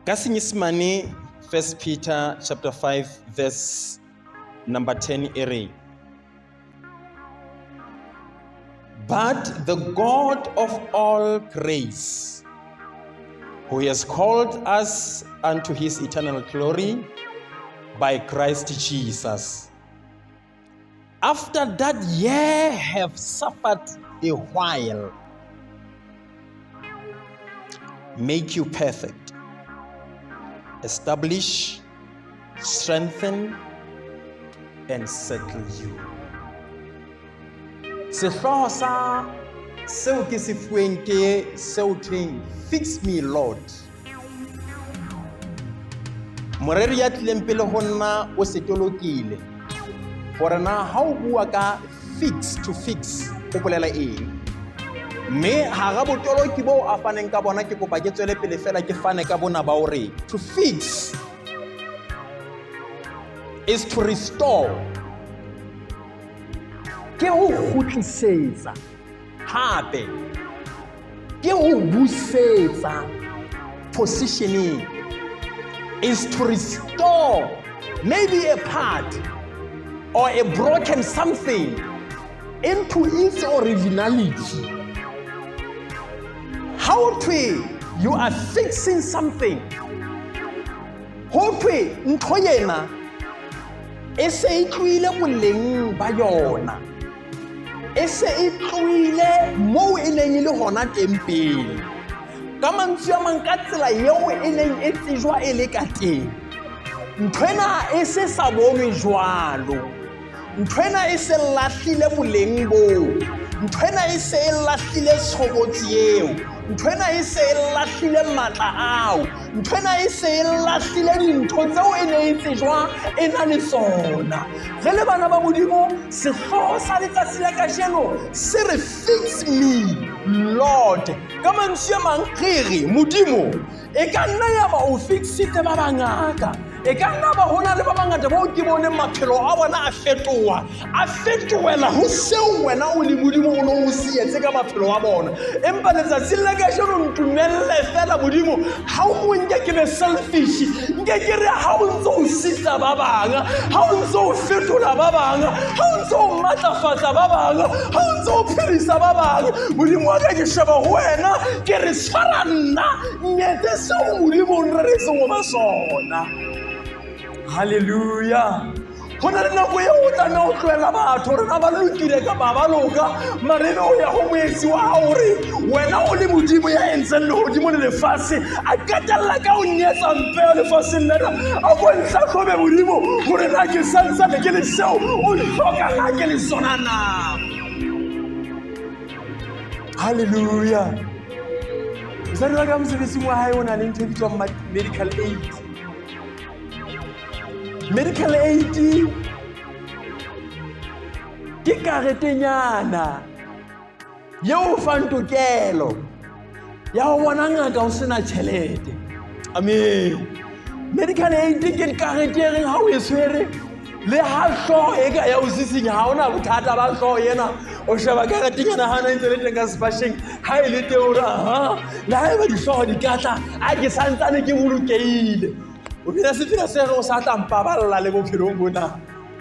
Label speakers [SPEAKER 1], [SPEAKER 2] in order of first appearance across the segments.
[SPEAKER 1] Ka Senyesemane 1 Peter chapter 5 verse number 10 e re, But the God of all grace, who has called us unto his eternal glory by Christ Jesus, after that ye have suffered a while, make you perfect, establish, strengthen, and settle you. Sehlooho sa seo ke se fuweng ke seo thweng Fix Me Lord. Moreri ya tlileng pele ho nna o se tolokile hore na ha o bua ka fix to fix o bolela eng. Mme hara botoloki boo a faneng ka bona ke kopa ke tswele pele fela ke fane ka bona ba hore to fix is to restore, ke ho kgutlisetsa hape ke ho busetsa positioning, is to restore maybe a part or a broken something into its originality. Ha ho thwe you are fixing something, ho thwe ntho ena e se e tlohile boleng ba yona, e se e tlohile moo e neng e le hona teng pele. Ka mantswe a mang, ka tsela eo e neng e tsejwa e le ka teng, ntho ena e se sa bonwe jwalo. Ntho ena e se lahlile boleng boo, ntho ena e se e lahlile tshobotsi eo, ntho ena e se e lahlile matla ao, ntho ena e se e lahlile dintho tseo e ne e tsejwa e na le tsona. Re le bana ba Modimo, sehlooho sa letsatsi la kajeno se re fix me Lord. Ka mantswe a mang re re Modimo e ka nna ya ba o fixitse ba bangata, e ka nna ba ho na le ba bangata bao ke boneng maphelo a bona a fetoha, a fetohela ho seo wena o le Modimo o ne o se etse ka maphelo a bona. Empa letsatsing la kajeno ntumelle fela Modimo, ha o nke ke be selfish, nke ke re ha o ntse o sitsa ba bang, ha o ntse o fetola ba bang, ha o ntse o matlafatsa ba bang, ha o ntse o phedisa ba bang, Modimo wa ka ke sheba ho wena ke re tshwara nna, nyetse seo Modimo o nreretseng ho ba sona. Halleluja. Ho na le nako eo o tlameha ho tlohela batho hore na ba lokile kapa ba loka, mare ebe o ya ho moetsi wa hao hore wena o le Modimo ya entseng lehodimo le lefatshe, a qetella ka o nyetsa mpeo lefatsheng lena, a ko ntlhahlobe Modimo hore na ke santsane ke le seo o ntlhokang ha ke le sona na. Halleluja. Mosadi wa ka mosebetsing wa hae o na le ntho e bitswang medical aid. Medical aid ke karetenyana yeo o fang tokelo ya ho bona ngaka o sena tjhelete. Amen. Medical aid ke karete e reng ha o e tshwere le ha hlooho e ka ya o sisinya, ha ona bothata ba hlooho ena, o sheba karetenyana ha na ntse le teng ka sepasheng, ha e le teng o re aha, le ha eba dihlooho di ka tla, a ke santsane ke bolokehile. O bina sefela se re o sa tla mpaballa le bophelong bona.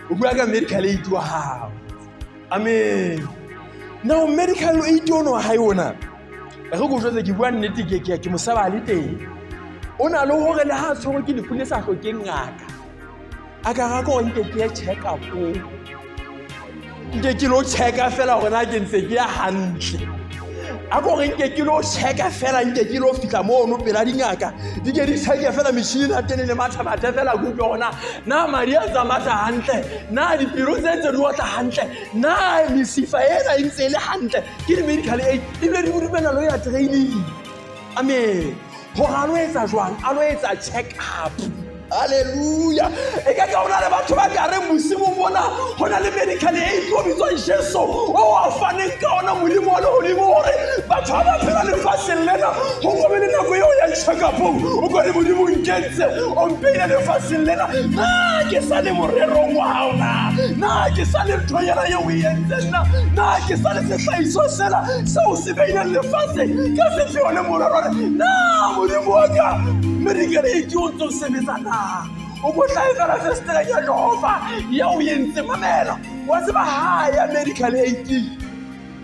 [SPEAKER 1] O bua ka medical aid wa hao. Amen. Now medical aid ono wa hae ona, re ko jwetse ke bua nnete, ke mosaba le teng. O na le hore le ha tshwerwe ke lefu le sa hlokeng ngaka, a ka ra ko nke ke ye check up-ong, nke ke lo checka fela hore na ke ntse ke ya hantle. A ko re nke ke lo checka fela, nke ke lo fihla mono pela dingaka, di ke di checke fela metjhini ena teng le matha-matha fela, ke utlwe hore na madi a tsamaya hantle, na dipelo tse ntse di otla hantle, na mesifa ena e ntse e le hantle. Ke di-medical aid ebile di dumela lo ya training. Amen. Hore a lo etsa jwang? A lo etsa check up. Halleluja. E ka ka o na le batho ba ka reng bosimong bona go na le medical aid o bitswang Jesu o a faneng ka ona Modimo wa legodimo gore batho ba ba phela lefatsheng lena go kobe le nako eo ya check-upong o kore Modimo nkentse o mpeile lefatsheng lena, na ke sa le morerong wa gago, na ke sa le ntho yena eo o e entseng, na ke sa le sehlahiswa sela seo se beileng lefatsheng ka sepheo le morero, na Modimo wa ka medical aid o ntse o sebetsa, na o ko tlhaefela fesetereng ya Jehova ya o entse. Mamela, wa tseba ha ya medical aid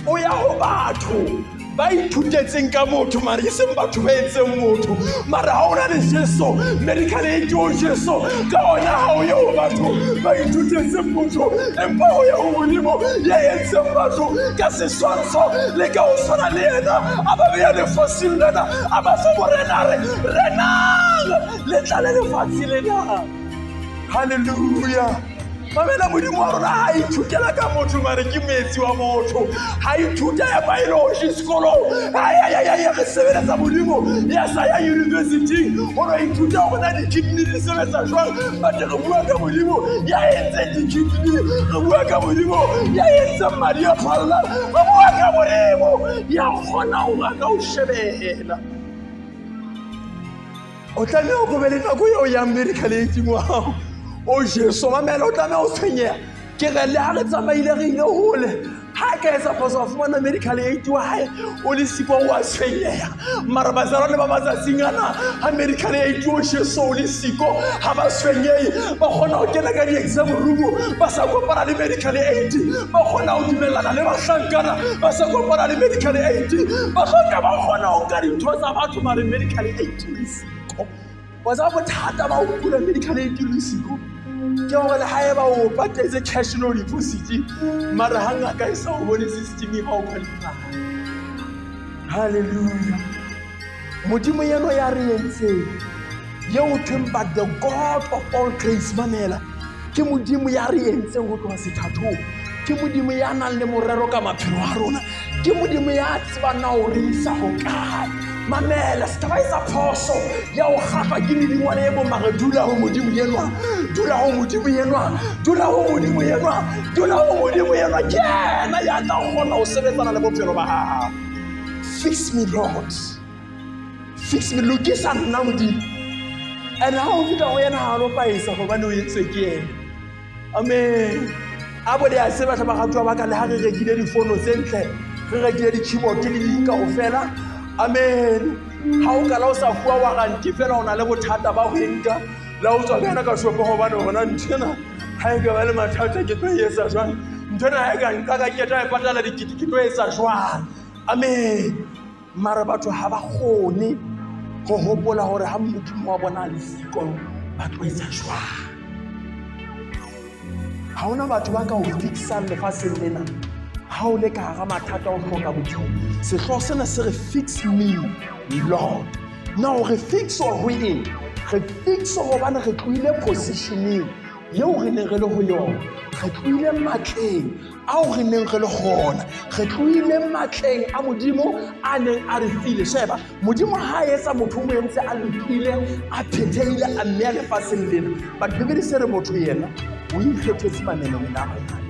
[SPEAKER 1] o ya ho batho ba ithutetseng ka motho, mare e seng batho ba entseng motho. Mara ha o na le Jesu, medical aid o Jesu ka ona, ha o ye ho batho ba ithutetseng motho, empa o ye ho Modimo ya entseng batho ka seswantsho le ka ho tshwana le yena, a ba beya lefatsheng lena, a ba fa morena, re renang le tlale lefatshe lena. Halleluja. Mamela, Modimo wa rona ha ithutela ka motho, mare ke moetsi wa motho. Ha ithuta ya biology sekolong, ayayaya, re sebeletsa Modimo ya sa ya university gore ithuta gore na di-kidney di sebetsa jwang, but re bua ka Modimo ya entseng di-kidney, re bua ka Modimo ya entseng madi a phalla, re bua ka Modimo ya kgona ho ka o shebela. O tlameha go be le nako eo yang medical aiding wa gago o Jesu. Mamela, o tlameha o tshwenyeha. Ke re le ha re tsamaile re ile hole, ha ka etsa phoso wa fumana medical aid wa hae o le siko, wa tshwenyeha. Mara bazalwane ba matsatsing ana, ha medical aid o Jesu o le siko, ha ba tshwenyehe. Ba kgona ho kena ka di-exam room ba sa kopana le medical aid, ba kgona ho dumellana le bahlankana ba sa kopana le medical aid, ba hloka ba kgona ho nka dintho tsa batho, mare medical aid o le siko. Wa tseba bothata ba ho kula medical aid o le siko ke gore le ha eba o patetse cash no deposit, mara ha ngaka e sa o bone system ha o qualify. Halleluja. Modimo eno ya re entseng yeo thweng but the God of all grace, mamela, ke Modimo ya re entseng ho tloha sethathong, ke Modimo ya nang le morero ka maphelo a rona, ke Modimo ya tsebang na o re isa ho kae. Mamela, se ka ba etsa phoso ya ho kgahlwa ke medingwana e mong, mare dula ho Modimo enwa, dula ho Modimo enwa, dula ho Modimo enwa, dula ho Modimo enwa. Ke yena ya tla kgona ho sebetsana le bophelo ba hao. Fix me, Lord, fix me. Lokisa nna, Modimo. And ha o fihla ho yena, ha lo paisa gobane o entswe ke yena. Amen. A bo le a tseba tlha baratuwa ba ka, le ha re rekile difono tse ntle, re rekile di-keyboard le ding kaofela, amen, ha o kala o sa fuwa warranty fela, o na le bothata ba ho e nka le ha o tswa ka yona ka shopo, gobane gona nthwena ha e ka ba le mathata, ke tlo e etsa jwang nthwena? Ha e ka nka ka keta e patala dikete, ke tlo etsa jwang? Amen. Mara batho ha ba kgone go gopola gore ha Modimo wa bona a le siko ba tlo etsa jwang. Ha ona batho ba ka o fixang lefatsheng lena ha o le ka hara mathata, o hloka Modimo. Sehlooho sena se re "Fix me, Lord". Now re fixwa ho eng? Re fixwa gobane re tlohile positioneng yeo re neng re le ho yona, re tlohile matleng ao re neng re le gona, re tlohile matleng a Modimo a neng a re file. Sheba, Modimo ha a etsa motho, o mo entse a lokile, a phethehile, a mme a lefatsheng lena. But Bibele se re motho yena o ikgethetse mamenemene a mangata.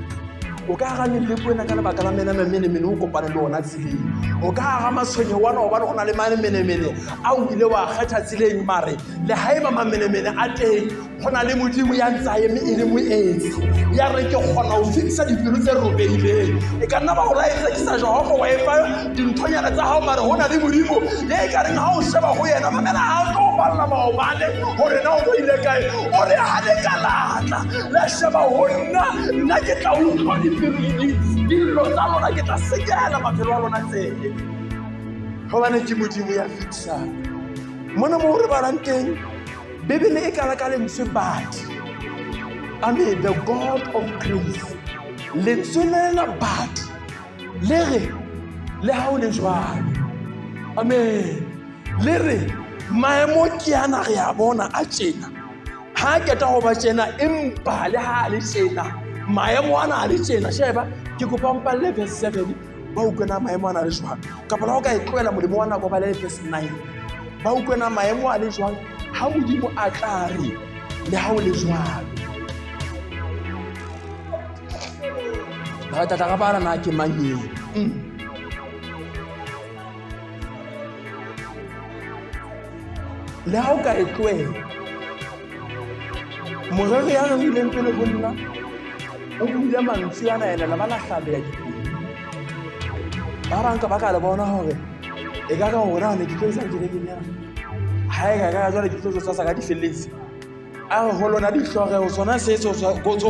[SPEAKER 1] O ka hara meleko ena ka lebaka la mena memenemene o kopane le ona tseleng, o ka hara matshwenyeho ana gobane go na le mamenemene a o ile wa kgetha tseleng. Mare le haeba mamenemene a teng, go na le Modimo ya ntse a eme e le moetsi ya re ke kgona ho fixa dipelo tse robehileng. E ka nna ba o laetsa ke sa Jehova wa efa dinthonyana tsa gago, mare go na le Modimo ye e ka reng ga o sheba go yena. Mamela, ga o tlo o balla maobane gore na o tlo ile kae. O re ga le ka latla la sheba go nna, nna ke tla utlwa dipelo dillo tsa lona, ke tla sekela maphelo a lona tsebe, gobane ke Modimo ya fixang. Mona mo re balang teng, Bibele e kala ka lentswe "but". Amen. The God of grace, lentswe lena "but" le re le ha o le jwalo. Amen. Le re maemo ke ana re a bona a tjena, ha keta ho ba tjena, empa le ha a le tjena, maemo ana a le tjena. Sheba, ke kopa mpalle verse 7 ba utlwe na maemo ana a le jwang, kapa la ho ka e tlohela molemo wa nako, ba le verse 9 ba utlwe na maemo a le jwang ha Modimo a tla re. Le ha o le jwalo. Ba tla tla ba na ke mang eo. Le ha o ka e tlohela. Moreri ya rerileng pele ho nna o buile mantswe ana ene la ba la hlabeya dipelo. Ba bang ka ba ka le bona hore e ka ka hore na ne ke tlo etsang kerekeng ena. Ha e ka ka jwale ke tlo tshwasa ka difelletse. A re ho lona ditlhoreho sona se se o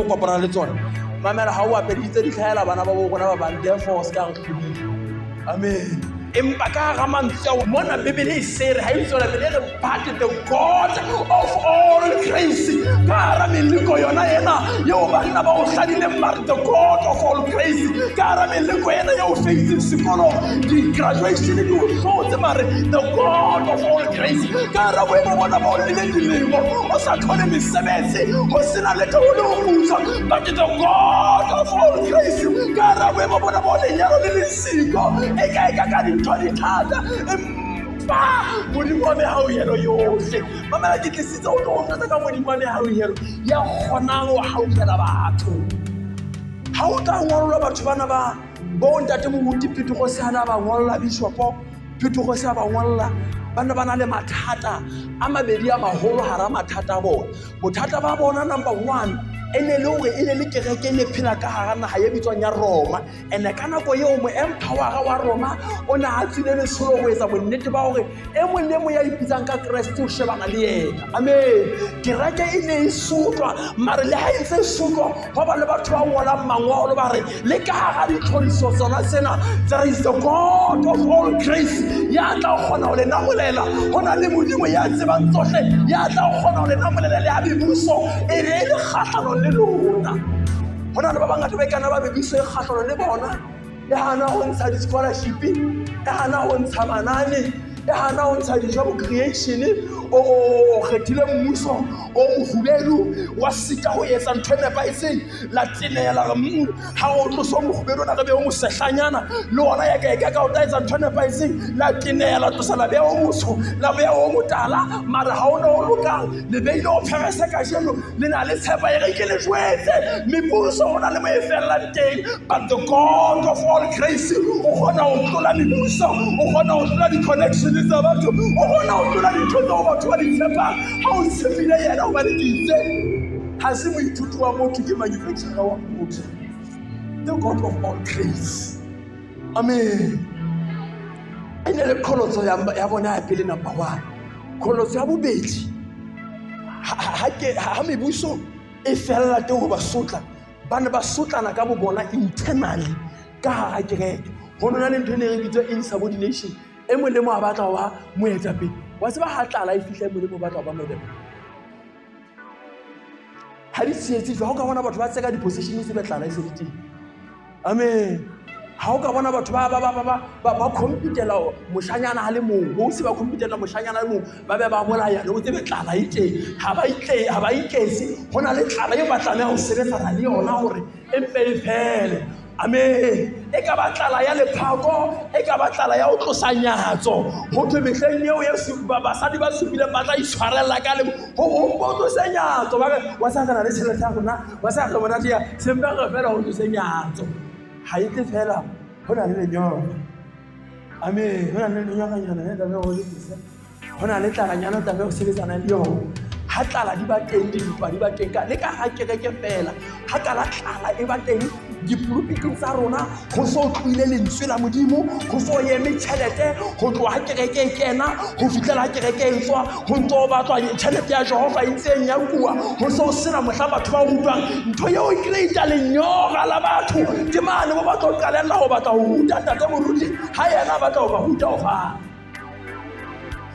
[SPEAKER 1] kopana le tsona. Mamela ha o apeditse di hlahela bana ba bo rona ba bang, therefore se ka re hlobile. Amen. Empa ka hara mantswe ao mona Bibele e se re ha e tswela pele e re but the God of all grace ka hara meleko yona ena eo banna ba o hladileng mare the God of all grace ka hara meleko ena eo feitseng sekolong di-graduation di o hlotse mare the God of all grace ka hara boemo bona ba o lele dilemo o sa thole mesebetsi ho sena letho ho le ho putswa but the God of all grace ka hara boemo bona ba o lenyalo le le siko e ka e ka ka dintho di thata empa modimo wa mehauhelo yohle mamela ke tlisitse o tlo o ka modimo wa mehauhelo ya kgonang ho hauhela batho ha o tla ngollwa batho bana ba bo ntate moruti phetogo se ana ba ngolla bishopo phetogo se a ba ngolla ba ne ba na le mathata a mabedi a maholo hara mathata a bona bothata ba bona number one e ne le hore e ne le kereke e ne phela ka hara naha e bitswang ya Roma ene ka nako eo moemphawara wa Roma o ne a tswile letsholo ho etsa bonnete ba hore e mong le mong ya ipitsang ka Kreste o shebana le yena. Amen. Kereke e ne e sotlwa, mare le ha e ntse e sotlwa ho ba le batho ba ngolang mangolo ba re le ka hara ditlhoriso tsona tsena there is the God of all grace ya tla kgona ho le namolela. Ho na le Modimo ya tsebang tsohle ya tla kgona ho le namolela le ha mebuso e ne e le kgahlanong le lona. Ho na le ba bangata ba ikana ba mebuso e kgahlanong le bona e hana ho ntsha di-scholarship e hana ho ntsha manane e hana ho ntsha di-job creation o kgethile mmuso o mohubedu wa sita ho etsa ntho e nepahetseng la tenela re ha o tloso mohubedu ona re be o mosehlanyana le ona ya ka e ka ka o tla etsa ntho e nepahetseng la tenela tlosa la beha o motsho la beha o motala mara ha o ne o lokang le beile o pherese kajeno le na le tshepa e re ke le jwetse mebuso ho na le mo e fellang teng but the God of all grace o kgona ho tlola mebuso o kgona ho tlola di-connection tsa batho o kgona ho tlola dintho tseo batho ba di tshepang ha o tshepile yena hobane ke itse ha se moithuti wa motho ke manufacturer wa motho the God of all grace amen e ne le qholotso ya bona ya pele number one qholotso ya bobedi ha mebuso e fella teng ho ba sotla ba ne ba sotlana ka bo bona internally ka hara kereke ho nona le ntho e ne re bitswa insubordination e mong le mong a batla ho ba moetapele wa tseba ha tlala e fihla e mong le mong o batla ho ba moetapele ha di tsietsi jwa ha o ka bona batho ba tseka di-position se be tlala e se le teng amen ha o ka bona batho ba ba ba ba ba ba competela moshanyana a le mong bo se ba competela moshanyana a le mong ba be ba bolayane o tsebe tlala e teng ha ba itle ha ba iketse ho na le tlala eo ba tlameha ho sebetsana le yona hore e mpe e fele amen e ka ba tlala ya lephako e ka ba tlala ya ho tlosa nyatso ho thwe mehleng eo e basadi ba supileng ba tla itshwarella ka le ho ho tlose nyatso ba re wa sa re na le tjhelete ya rona ba sa re bona tia sempe re fela ho tlose nyatso ha e tle fela ho na le lenyora amen ho na le lenyoranyana e tlameha ho le tlose ho na le tlalanyana o tlameha ho sebetsana le yona ha tlala di ba teng dintwa di ba teng ka le ka ha kereke fela ha kala tlala e ba teng dipolopiting tsa rona ho so tlohile lentswe la modimo ho so eme tjhelete ho tloha ha kereke e kena ho fihlela ha kereke e tswa ho ntse ho batlwa tjhelete ya jehova e ntse e nyakuwa ho se ho sena mohla batho ba rutwang ntho eo e creata lenyora la batho ke mane bo batla ho qalella ho batla ho ruta ntate moruti ha yena a batla ho ba ruta ho fana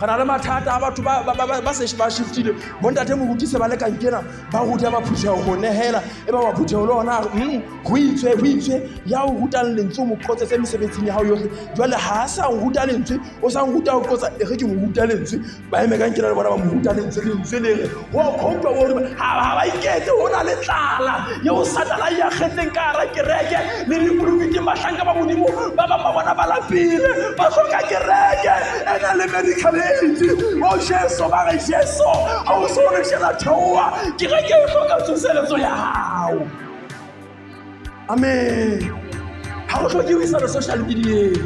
[SPEAKER 1] re na le mathata a batho ba se ba shiftile bontate moruti se ba le kankena ba ruta ba phutheho ho nehela e ba ba phutheho le ona ho itswe ho itswe ya o rutang lentswe o mo qotsetse mesebetsing ya hao yohle jwale ha a sa nruta lentswe o sa nruta ho qotsa e re ke mo ruta lentswe ba eme kankena le bona ba mo ruta lentswe lentswe le re ho khoutlwa o ha ba iketse ho na le tlala eo satana e akgetseng ka hara kereke le dipolokiting bahlanka ba modimo ba bang ba bona ba lapile ba hloka kereke e nang le medical aid. aid. O Jesu, ba re Jesu, ha o so re shela theoha, kereke e hloka tsoseletso ya hao. Amen. Ha o hloke ho isana social media,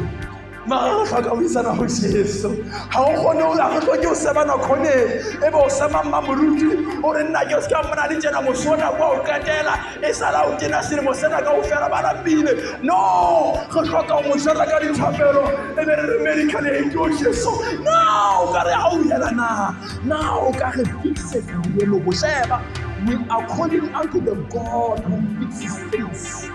[SPEAKER 1] mara re hloka ho isana ho Jesu. Ha o kgone ho, ha re hloke ho sebana khoneng, ebe o sema mmamoruti o re nna ke se ka mmona le tjena mosona kwa o qetela e sala o tena selemo sena kaofela ba lapile. No, re hloka ho mo jara ka dithapelo, e be re re medical aid o Jesu. Na o ka re hauhela na? Na o ka re fixetsa boemo bo? Sheba, we are calling unto the God who fixes things.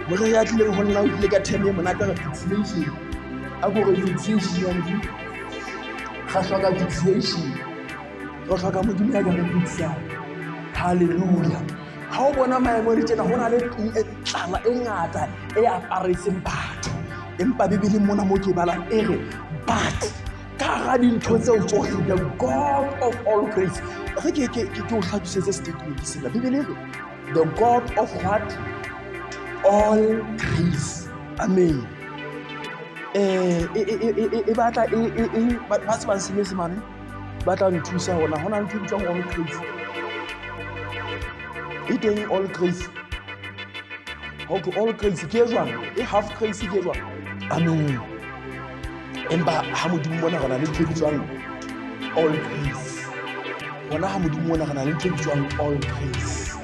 [SPEAKER 1] Moreri ya tlileng ho nna o tlile ka term e monate re fixation. A ko re fixation ya Modimo. Re hloka fixation. Re hloka Modimo ya ka re fixang. Hallelujah. Ha o bona maemo le tjena ho na le tlala e ngata e aparetseng batho. Empa Bibeleng mona mo ke balang e re but ka hara dintho tseo tsohle the God of all grace. Re ke o hlakisetse statement sena. Bibele e re the God of what? All grace. Amen. E batla e ba tsebang Senyesemane ba tla nthusa hona ho na le ntho e bitswang all grace. E teng all grace. How to all grace ke e jwang? E half grace ke e jwang? Amen. Empa ha Modimo mona re na le ntho e bitswang all grace. Hona ha Modimo mona re na le ntho e bitswang all grace.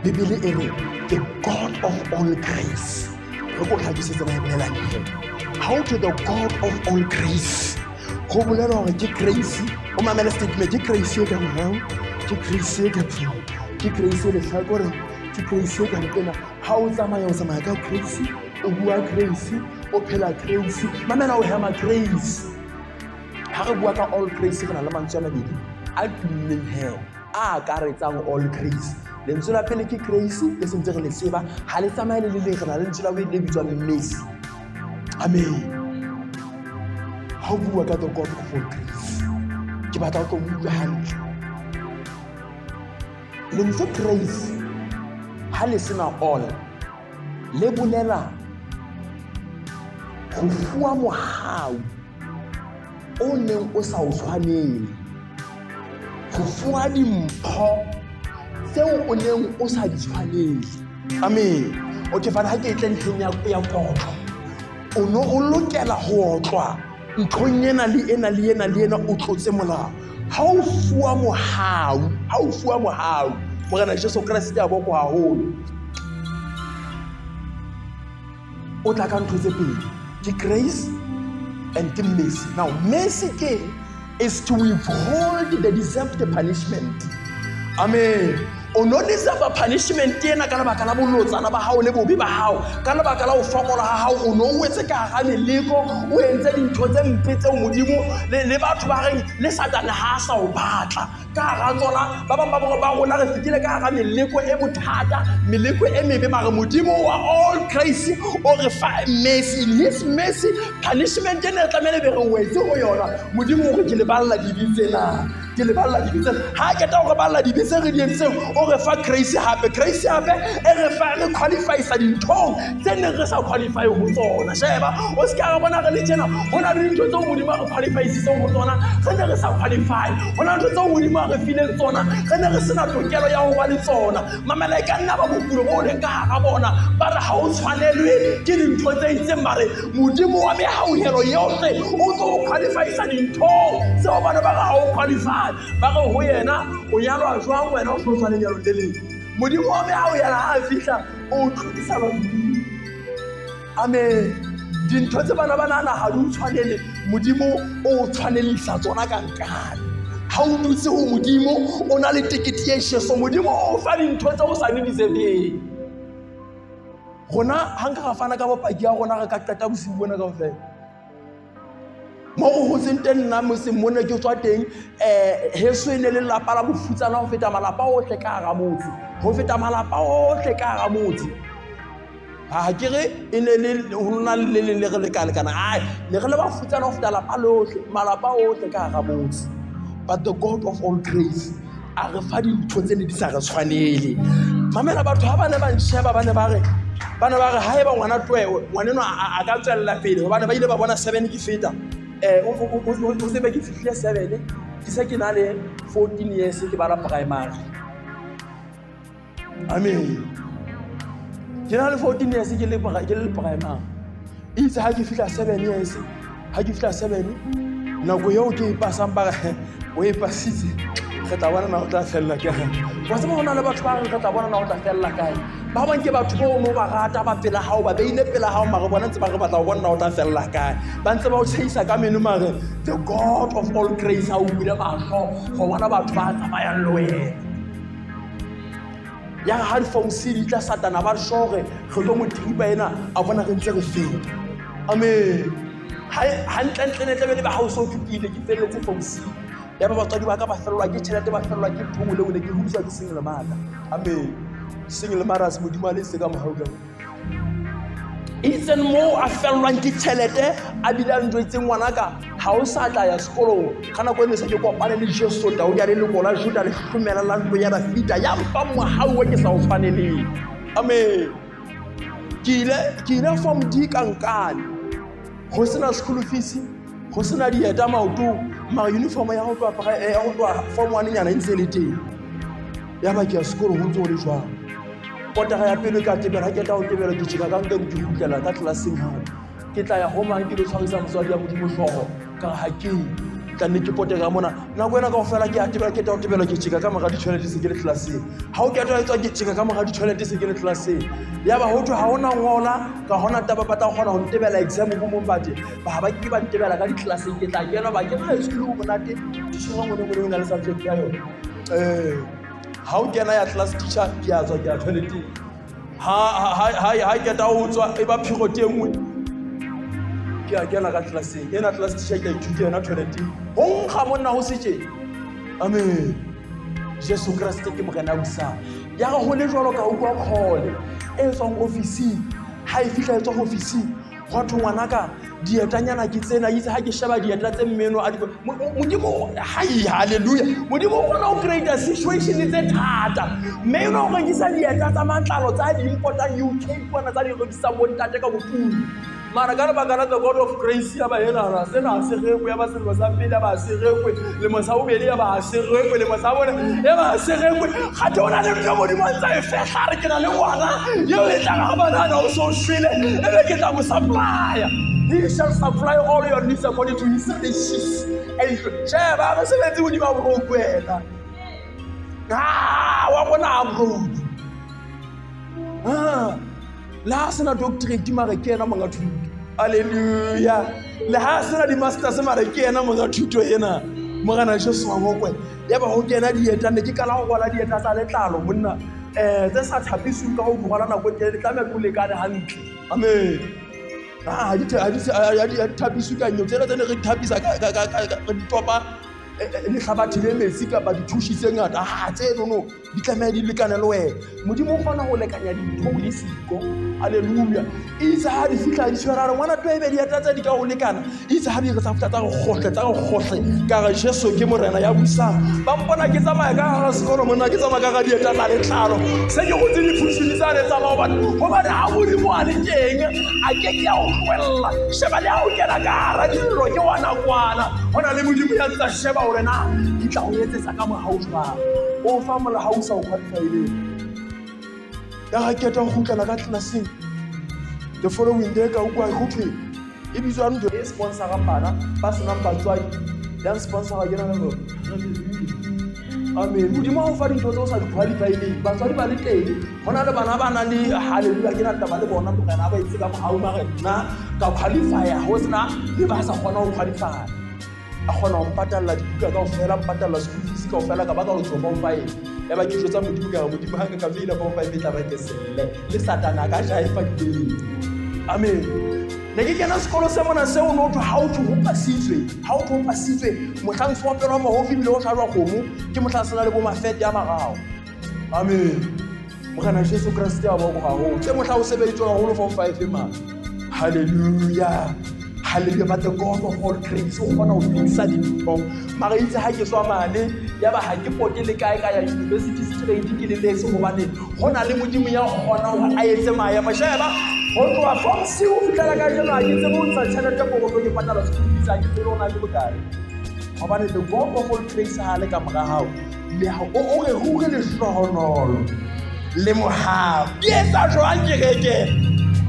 [SPEAKER 1] Bibele e re the God of all grace. Re ko hlakisetse na e bolelang he. How to the God of all grace. Ho bolela hore ke grace, o mamele statement, ke grace e ka morao, ke grace e ka pele, ke grace e lehlakoreng, ke grace e ka nqena. Ha o tsamaya, o tsamaya ka grace, o bua grace, o phela grace, mamela o hema grace. Ha re bua ka all grace re na le mantswe a mabedi a tummeng he a akaretsang all grace. Lentswe la pele ke grace, le sentse re le tseba, ha le tsamaye le le leng, re na le lentswe la bobedi le bitswang mercy. Amen. Ha o bua ka the God of all grace, ke batla o tlo utlwe hantle. Lentswe grace ha le sena all, le bolela ho fuwa mohau o neng o sa o tshwanele, ho fuwa dimpho tseo o neng o sa di tshwanele. Amen. Okay, fana ha ke tle ntlheng ya kotlo. O no o lokela ho otlwa nthong ena le ena le ena le ena, o tlotse molao. Ha o fuwa mohau, ha o fuwa mohau, Morena Jesu Kreste a bokwa haholo. O tla ka ntho tse pedi, ke grace and ke mercy. Now mercy ke is to withhold the deserved punishment. Amen. O no deserve punishment ena ka lebaka la bolotsana ba hao le bobe ba hao, ka lebaka la ho fokola ha hao, o no o wetse ka hara meleko, o entse dintho tse mpe tseo Modimo le batho ba reng le Satane ha a sa o batla. Ka hara tsona, ba bang ba bona ba rona re fetile ka hara meleko e bothata, meleko e mebe, mare Modimo wa all grace o re fa mercy. In his mercy, punishment ena e tlamehile be re wetse ho yona. Modimo o re ke le balla dibe tsena, ke le balla dibe tsena. Ha a qeta ho re balla dibe tse re di entseng, o re fa grace hape. Grace hape e re fa, re qualifyisa dinthong tse neng re sa qualify ho tsona. Sheba, o se ka re bona re le tjena, ho na le dintho tseo Modimo a re qualifyisitseng ho tsona, re ne re sa qualify. Ho na le ntho tseo Modimo a re fileng tsona, re ne re sena tokelo ya ho ba le tsona. Mamela, e ka nna ba bokulo bo leng ka hara bona, ba re ha o tshwanelwe ke dintho tse itseng, mare Modimo wa mehauhelo yohle o tlo o qualifyisa dinthong tseo bana ba re ha o qualify. Ba re ho yena, o nyalwa jwang wena o so tswa lenyalong le leng? Modimo wa mehauhelo ha a fihla, o tlodisa badimo. Amen. Dintho tse bana ba nahana ha di o tshwanele, Modimo o tshwanelisa tsona ka nkane. Ha o dutse ho Modimo, o na le tekete ye Jesu, Modimo o fa dintho tse o sa di deserveng. Rona ha nka ra fana ka bopaki ya rona, re ka qeta bosiu bona kaofela. Mo go hotseng teng nna motseng mona ke tswa teng, heso e ne le lelapa la bofutsana ho feta malapa ohle ka hara motse, ho feta malapa ohle ka hara motse. Ha ke re e ne le ho na le leng le re lekalekana, ai ne re le bafutsana ho feta lapa lohle, malapa ohle ka hara motse. But the God of all grace a re fa dintho tse ne di sa re tshwanele. Mamela, batho ha ba ne ba nsheba, ba ne ba re, ba ne ba re haeba ngwana tloe, ngwaneno a ka tswella pele, hobane ba ile ba bona 7 ke feta. um o tsebe ke fihlile 7, ke se ke na le 14 years ke bala primary. Amen. Ke na le 14 years ke le primary. Itse ha ke fihla 7 years, ha ke fihla 7, nako eo ke e pasang ba re o e pasitse, re tla bona na o tla fella kae. Wa tseba ho na le batho ba reng re tla bona na o tla fella kae. Ba bang ke batho bao no ba rata ba pela hao, ba beile pela hao, mare bona ntse ba re batla ho bona na o tla fella kae. Ba ntse ba o tshehisa ka meno, mare the God of all grace a o bule mahlo go bona batho ba tsamayang le wena. Ya re ha di-form C di tla, Satana ba sure re tlo mo thiba ena, a bona re ntse re feta. Amen. Hantlentle ne tlabe le ba ha o so fetile, ke felletse form C. Ya ba batswadi ba ka ba fellwa ke tjhelete, ba fellwa ke ntho nngwe le nngwe, ne ke hodiswa ke single mother. Amen. Single mothers, Modimo a le se ka mohau ka. Itseng moo a fellwang ke tjhelete, a bile a njwetse ngwanaka ha o sa tla ya sekolong. Ka nako e ne se ke kopane le Jesu Daudi a leloko la Juda le hlomela la ntlo ya Dafida, ya mfang mohau o ke sa o tshwaneleng. Amen. Ke ile form D ka nkane, ho sena school fees, ho sena dieta maotong, mara uniform ya ho tloha ya ho tloha form 1 nyana e ntse e le teng. Ya ba ke ya sekolong ho ntse ho le jwalo. Kotara ya pele ka tebela, ha ke tla ho tebela ke tjeka ka nka ke kgutlela ka tlelaseng hape. Ke tla ya ho mang ke lo tshwarisa motswadi ya Modimo hlooho, ka re ha ke tla nne ke pote ka mona. Nako ena kaofela ke a tebela, ke tla ho tebela ke tjeka ka mora di-toilet se ke le tlelaseng. Ha o qeta ho etswa ke tjeka ka mora di-toilet se ke le tlelaseng. Ya ba ho thwe ha hona ngola, ka hona taba ba tla kgona ho ntebela exam bo mong bate ba ba ke ba ntebela ka ditlelaseng, ke tla kena ba ke high school ho monate, titjhere ngwe le ngwe o na le subject ya yona. Ha o kena ya class teacher, ke a tswa ke ya toileteng. Ha keta ho tswa e ba period e nngwe, ke a kena ka tlelaseng ena, class teacher ke a ithuta yona toileteng. Ho nkga monna ho se tje. Amen. Jesu Kreste ke morena a busang. Ya re ho le jwalo ka utlwa call e tswang ofising. Ha e fihla e tswa ofising, gwa thwe ngwanaka dietanyana ke tsena. Itse ha ke sheba dieta tse mmeno a di Modimo, hai, hallelujah. Modimo o kgona ho create situation tse thata. Mme eno o rekisa dieta tsa matlalo tsa di importang UK kwana, tsa di rekisang bo ntate ka botulu. Mara ka lebaka la the God of grace, ya ba enana sena ha se rekwe, ya ba selemo sa pele ya ba ha se rekwe, lemo sa bobedi ya ba ha se rekwe, lemo sa bone ya ba ha se rekwe. Gate o na le ntho Modimo a ntse a e fehla, a re ke na le ngwana eo e tlang ha banana o so shwele, ebe ke tla mo supplya. He shall supply all your needs according to his riches. And sheba re sebetse Modimo a broke wena. Ah, wa bona a broke. Ah, le ha sena doctorate mare ke yena monga thuto. Hallelujah. Le ha sena di-masters mare ke yena monga thuto ena. Morena Jesu wa bokwe. Ya ba ho kena dieta, ne ke qala ho rwala dieta tsa letlalo monna. Tse sa thapisweng ka ho di rwala nako e telele, tlameha di o lekane hantle. Amen. Ah, ha di thapiswe ka nyo. Tsena tse ne re di thapisa ka re di topa lehlabathe le metsi kapa dithushi tse ngata. Ha tse nono di tlameha di lekane le wena. Modimo o kgona ho lekanya dintho o le siko. Hallelujah. Itse ha di fihla di tshwere, a re ngwana to ebe dieta tse di ka ho lekana. Itse ha di re tsa fihla tsa re kgohle, tsa re kgohle, ka re Jesu ke morena ya busang. Ba mpona ke tsamaya ka hara sekolo monna, ke tsamaya ka hara dieta tsa letlalo. Se ke rotse diphushini tsane tsa maobane, hobane ha Modimo a le teng a ke ke a o tlohella. Sheba le ha o kena ka hara dillo ke wa nakwana, ho na le Modimo ya ntsa sheba hore na ke tla o etsetsa ka mohau jwang. O fa molao o sa o qualifyileng. Ya ga keta ho kgutlela ka tlelaseng the following day, ka utlwa ho thwe e bitswa ntho e sponsorang bana ba senang batswadi, ya sponsora ke na le amen. Modimo ha o fa dintho tse o sa di qualifyileng, batswadi ba le teng, ho na le bana ba nang le hallelujah, ke na taba le bona, morena a ba etse ka mohau, mare nna ka qualifya ho sena le ba sa kgona ho qualifya. A kgona ho mpatalla dibuka kaofela, mpatalla school fees kaofela, ka ba ka lo tswa form 5. Ya ba ke jwetsa Modimo ka re Modimo ha nka ka feila form 5 e tla ba ke selle le Satana a ka jaifa dipele. Amen. Ne ke kena sekolo se mona seo no thwe ha o thwe ho pasitswe, ha o thwe ho pasitswe, mohlang se opelwa mahofi ebile ho hlajwa kgomo, ke mohlang se na le bo mafete a marao. Amen. Morena Jesu Kreste a boko haholo. Tse mohla o sebeditswe haholo form 5 ma. Hallelujah. Hallelujah. But the God of all grace o kgona ho fixa dintho. Mara itse ha ke tswa mane, ya ba ha ke pote le kae ka ya university straight ke le lese, hobane ho na le Modimo ya kgona hore a etse maemo. Sheba. Ho tloha form C ho fihlela kajeno ha ke tsebe ho ntsha tjhelete pokotho ke patala school fees, ha ke tsebe hore na ke bokae. Hobane the God of all grace ha le ka mora hao, le ha o o re ruri lehlohonolo le mohau. Ke etsa jwang kereke?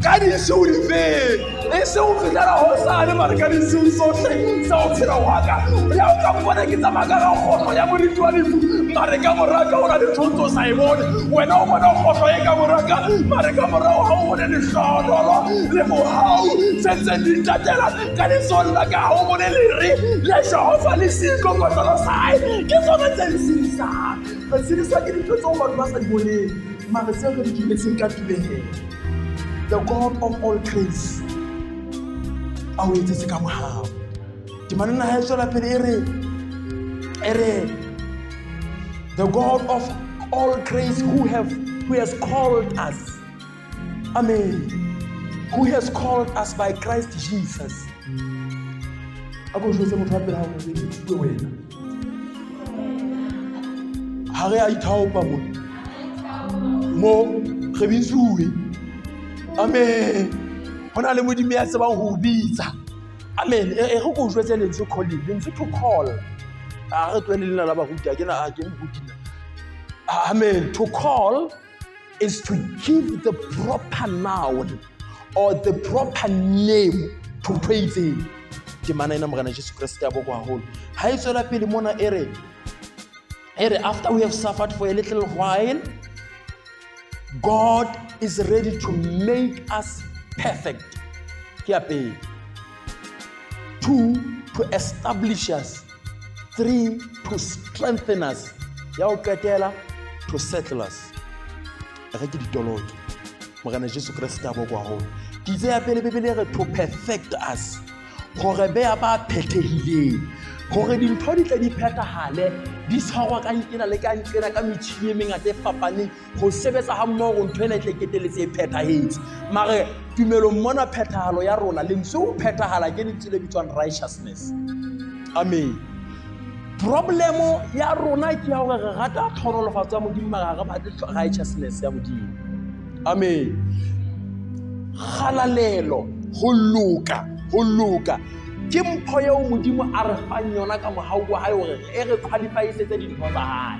[SPEAKER 1] Ka disiu difeng? E se ho fihlela hosane mare ka disiu tsohle tsa ho phela wa ka. Le ha o ka mpona ke tsamaya ka kgohlo ya moriti wa lefu, mare ka mora ka ho na le ntho o sa e bone. Wena o bona kgohlo e ka mora ka, mare ka morao ha o bone lehlohonolo le mohau tse ntseng di ntatela ka letsohong la ka, ha o bone lere le Jehova le seikokotlolo sa hae. Ke tsona tse nsiisang. Re tshediswa ke dintho tseo batho ba sa di boneng, mare tseo re di dumetseng ka tumelo. The God of all grace a o etsetse ka mohau. Temana ena ha e tswela pele e re e re the God of all grace who has called us, amen, who has called us by Christ Jesus. A ko jwetse motho wa pele hao hore ke bue wena. Ha re a ithaopa mo mo re bitsuwe, amen. Ho na le Modimo ya tsebang ho o bitsa, amen. E re ko jwetse lentswe calling, lentswe to call, a re tlohele lena la baruti, ha ke na, ha ke moruti nna. Amen. To call is to give the proper noun or the proper name to ntho e itseng. Temana ena Morena Jesu Kreste a bokwa haholo. Ha e tswela pele mona e re e re after we have suffered for a little while, God is ready to make us perfect. Ke ya pele. 2, to establish us. 3, to strengthen us. Ya ho qetela, to settle us. Re ke ditoloke. Morena Jesu Kreste a bokwa haholo. Ke itse ya pele Bibele e re to perfect us, hore beya ba phethehileng, hore dintho di tle di phethahale, di tshwarwa ka nkena le ka nkena ka metjhini e mengata e fapaneng ho sebetsa ha mmoho hore ntho ena e tle keteletse e phethahetse. Mare tumelong mona phethahalo ya rona, lentswe ho phethahala ke lentswe le bitswang righteousness. Amen. Problemo ya rona ke ya hore re rata tlhonolofatso ya Modimo, mara ha re batle righteousness ya Modimo. Amen. Kgalalelo, ho loka, ho loka ke mpho eo Modimo a re fang yona ka mohau wa hae hore e re qualify-isetse dintho tsa hae.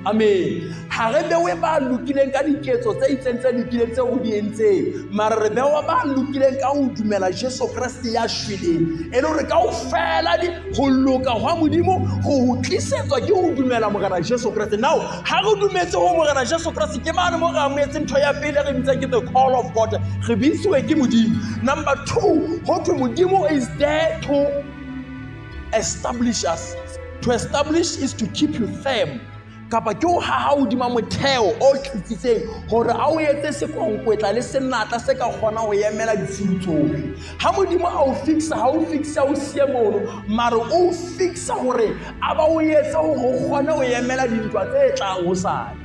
[SPEAKER 1] Amen. Ha re bewe ba lokileng ka diketso tse itseng tse lokileng tseo o di entseng, mara re bewa ba lokileng ka ho dumela Jesu Kreste ya shweleng, e le hore kaofela ho loka hwa Modimo go ho tlisetswa ke ho dumela Morena Jesu Kreste. Now ha re dumetse ho Morena Jesu Kreste, ke mane mo re amohetse ntho ya pele re bitsa ke the call of God, re bitswe ke Modimo. Number 2, ho thwe Modimo is there to establish us. To establish is to keep you firm, kapa ke ho haha hodima motheo o tlisitseng hore a o etse sekonkwetla le senatla se ka kgona ho emela ditshiu tsohle. Ha Modimo a o fixa, ha o fixa o siye mono, mare o fixa hore a ba o etse hore o kgone ho emela dintwa tse tlang hosane.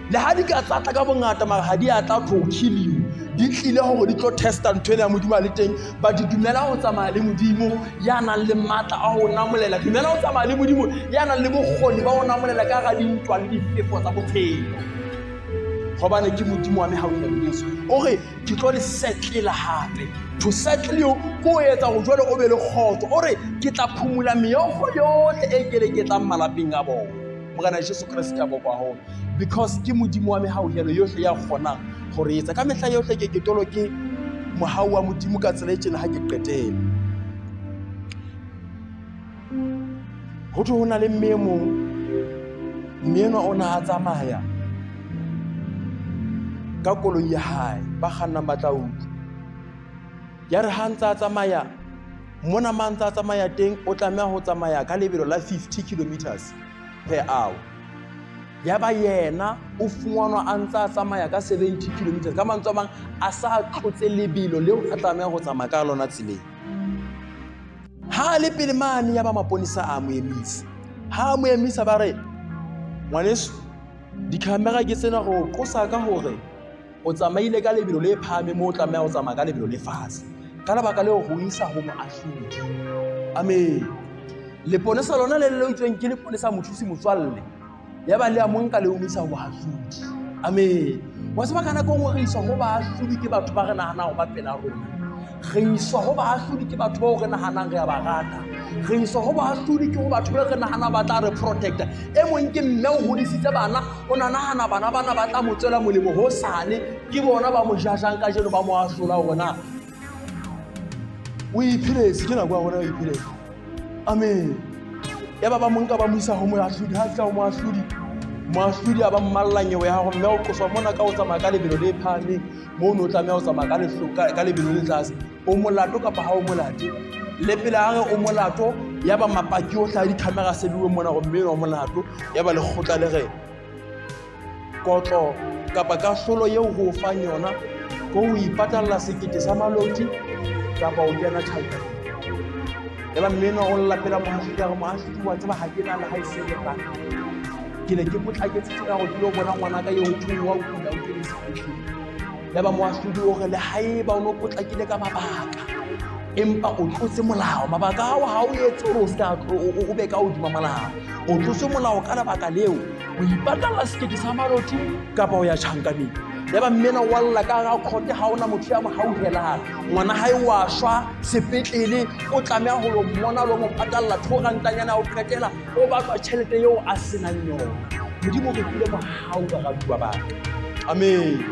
[SPEAKER 1] Le ha di ka tsa tla ka bongata, mara ha di a tla to kill you, di tlile hore di tlo testa ntho ena ya Modimo a le teng. But dumela ho tsamaya le Modimo ya nang le matla a ho namolela, dumela ho tsamaya le Modimo ya nang le bokgoni ba ho namolela ka hara dintwa le difefo tsa bophelo, hobane ke Modimo wa mehauhelo. Jesu o re ke tlo le settlela hape. To settle you ke ho etsa hore jwale o be le kgotso. O re ke tla phumula meokgo yohle e keleketlang malapeng a bona. Morena Jesu Kreste a bokwa haholo, because ke Modimo wa mehauhelo yohle ya kgonang ho re etsa ka mehla yohle. Ke ketolo ke mohau wa Modimo ka tsela e tjena. Ha ke qetele ho thwe ho na le mme e mong, mme enwa o na a tsamaya ka koloi ya hae, ba kgannang ba tla utlwa. Ya re ha ntse a tsamaya mona, ma ntse a tsamaya teng, o tlameha ho tsamaya ka lebelo la 50 kilometers per hour. Ya ba yena o fumanwa a ntse a tsamaya ka 70 kilometers, ka mantswe a mang a sa tlotse lebelo leo a tlameha ho tsamaya ka lona tseleng. Ha a le pele mane, ya ba maponesa a mo emisa. Ha a mo emisa ba re, ngwaneso, dikhamera ke tsena go qosa ka hore o tsamaile ka lebelo le phahameng mo o tlameha ho tsamaya ka lebelo le fatshe. Ka lebaka leo go isa ho moahlodi. Amen. Leponesa lona le le utsweng ke leponesa mothusi motswalle, ya ba le a mo nka le o mo isa ho moahlodi. Amen. Wa tseba ka nako e nngwe re iswa ho baahlodi ke batho ba re nahanang ba pela rona. Re iswa ho baahlodi ke batho bao re nahanang re a ba rata. Re iswa ho baahlodi ke ho batho ba re nahanang ba tla re protecta. E mong ke mme o hodisitse bana, o na nahana bana bana ba tla mo tswela molemo hosane, ke bona ba mo jajang kajeno ba mo ahlola hore na o ipheletse. Ke nako ya rona o ipheletse. Amen. Ya ba ba mo nka ba mo isa ho moahlodi. Ha fihla ho moahlodi, moahlodi a ba mmalla nyewe ya hore mme o qoswa mona ka ho tsamaya ka lebelo le phahameng, moo o ne o tlameha ho tsamaya ka lebelo le tlase. O molato kapa ha o molato? Le pele a re o molato, ya ba mapaki ohle a di-camera se beuwe mona hore mme enwa o molato. Ya ba lekgotla le re kotlo kapa kahlolo eo ho o fang yona ke ho ipatalla sekete sa maloti kapa o kena tjhankaneng. Ya ba mme enwa o lla pela moahlodi, a re moahlodi wa tseba ha ke na le ha e se le ranta. Ke ne ke potlaketse tjena hore ke lo bona ngwanaka eo ho thweng wa kula o kene sepetlele. Ya ba moahlodi o re le haeba o no potlakile ka mabaka, empa o tlotse molao. Mabaka ao ha o etse hore o ska o be ka hodima molao. O tlotse molao ka lebaka leo, o ipatalla sekete sa maloti kapa o ya tjhankaneng. Ya ba mmena wa lla ka hara khote, ha ona motho ya mo hauhelang. Ngwana hae wa shwa sepetlele, o tlameha ho lo mmona lo mo patalla 2 rantanyana ya ho qetela, o batlwa tjhelete eo a senang yona. Modimo re file mohau baratuwa ba ka. Amen.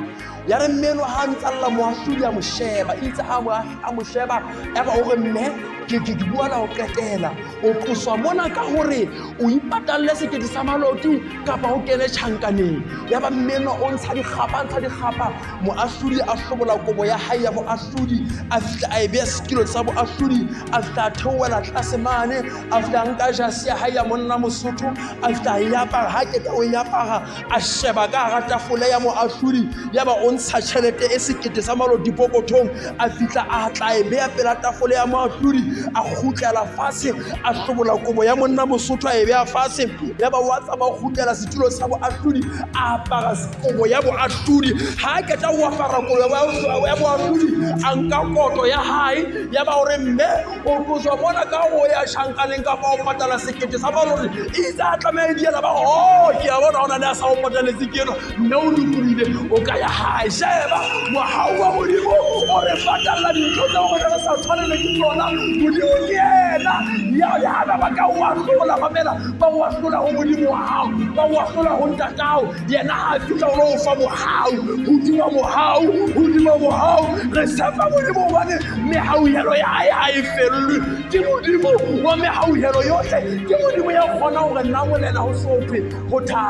[SPEAKER 1] Ya re mme enwa ha a ntsa lla, moahlodi a mo sheba. Itse ha a mo sheba, ya ba o re mme ke bua la ho qetela. O qoswa mona ka hore o ipatalle sekete sa maloti kapa o kene tjhankaneng. Ya ba mme enwa o ntsha dikgapa, ntsha dikgapa. Moahlodi a hlobola kobo ya hae ya boahlodi, a fihla a e beha setulong sa boahlodi, a fihla a theohela tlase mane, a fihla a nka jase ya hae ya monna Mosotho, a fihla a e apara. Ha qeta o e apara, a sheba ka hara tafole ya moahlodi, ya ba o ntsha tjhelete e sekete sa maloti pokothong, a fihla a tla e beha pela tafole ya moahlodi, a kgutlela fatshe, a hlobola kobo ya monna Mosotho a e beha fatshe, ya ba wa tsamaya o kgutlela setulong sa boahlodi, a apara kobo ya boahlodi. Ha a qeta ho apara kobo ya boahlodi, a nka koto ya hae, ya ba o re mme o tloswa mona ka ho ya tjhankaneng kapa o patala sekete sa malori. Itse a tlameha e diela ba o ke a bona hona le a sa o pataletse ke enwa, mme o lokolohile, o ka ya hae. Sheba mohau wa Modimo o re patalla dintho tseo rona re sa tshwanele ke tsona. Modimo ke yena ya ba ba ka o ahlola, mamela, ba o ahlola ho Modimo wa hao, ba o ahlola ho ntatao. Yena ha a fihla o lo o fa mohau, hodima mohau, hodima mohau. Re tshepa Modimo hobane mehauhelo ya hae ha e fellwe. Ke Modimo wa mehauhelo yohle, ke Modimo ya kgonang hore namolela ho so thwe ho thata.